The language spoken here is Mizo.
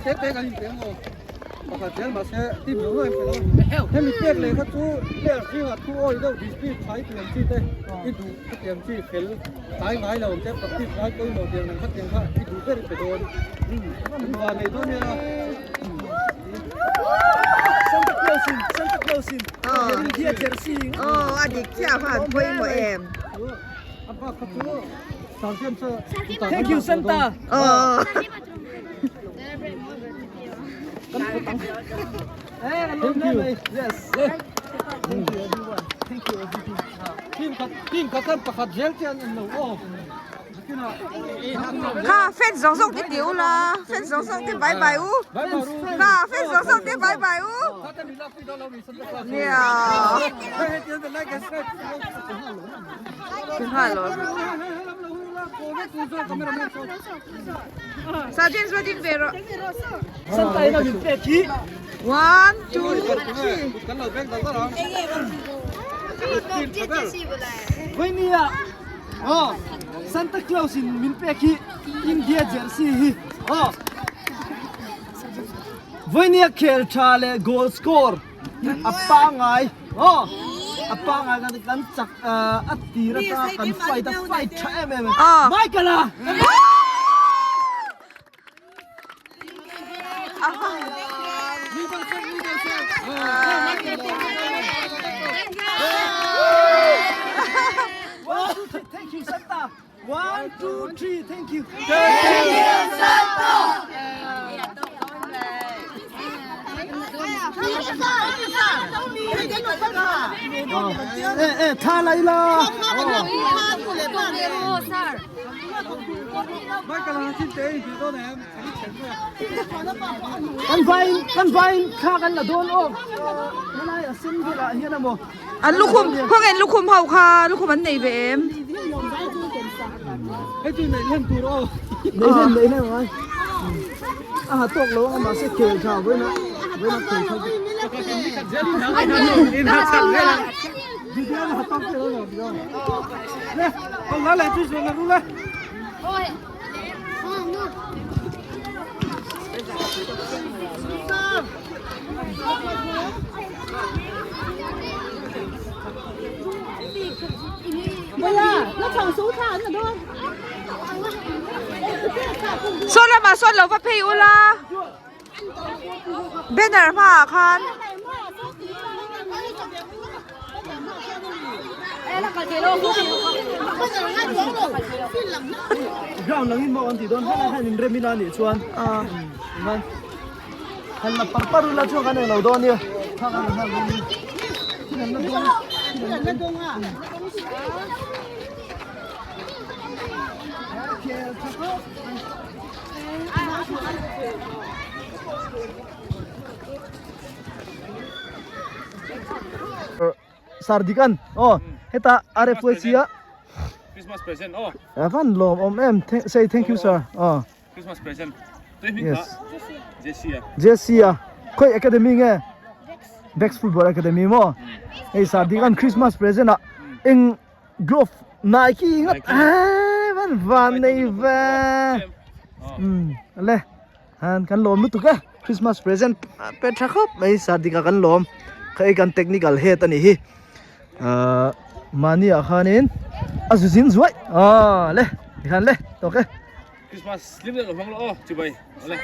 te te kan inpe ang aw. Pakhat zel mahse team zawng zawng inpe lo. Hemi pek leh kha chu player zingah thu awi deuh dispute tha i tih ang chi te i duh khatiang chi fel tlai ngai lo ang che practice ngai pawimawh tiang ang khatiang kha i duh ber i pe dawn. An va nei dawn nia. Santa Claus in Santa Claus in India jersey Aw a dik chiah a van pawimawh em. A bak kha chu champion chu Thank you Santa. Aw. Thank you. Yes. Thank you everyone. Thank you everything. Team khat team khat khan pakhat zel chian an lo aw. Kha fans zawng zawng te ti ula fans zawng zawng te bye bye u kha fans zawng zawng te bye bye u nia Sir James va ding ve rawh one two three Aw Santa Claus in min pek hi India jersey hi aw Vawinia khel tha leh goal score a pangai aw a pangai kan kan chak a tir atanga kan fight a fight tha em em Michael a Thank you Santa. One, two, three. Thank you. Thank you Santa. Eh eh tha lai la. Kan vain kan vain thla kan la dawn aw helai a sen velah hian a maw An lukhum khawnge an lukhum ho kha lukhum an nei ve em? Hei chu neih hlen tur aw. Neih hlen neih hlen ngai. A ha tawk lo anga mahse khel tha vawiin a vawiin a khel tha. Video ha tawk lo lo video. Le, con lá lại chui xuống là luôn đấy. Saw lamah sawn lo va phei ula banner hmaah khan. Ground langin maw an tih dawn helai hian inrem ila anih chuan tichuan han la par par ula chuan kan englo dawn ania thla kan la nghal dawn ania thil an la dawn thil an la dawn Sardikan aw heta RFYC a Christmas present aw van lawm awm em say thank you sir aw Christmas present tui hming kha Jesse a Jesse a khawi academy nge Bex Football Academy maw hei Sardikan Christmas present a eng Glove Nike ngat van van nei ve le han kan lawm lutuk e Christmas present pe tha khawp mai Sardika kan lawm kha ei kan technical head ani hi ah mahni ah khanin a zu zin zuai ah le tikhan le tawk e Christmas slim deuh lo hmang lo aw chibai le.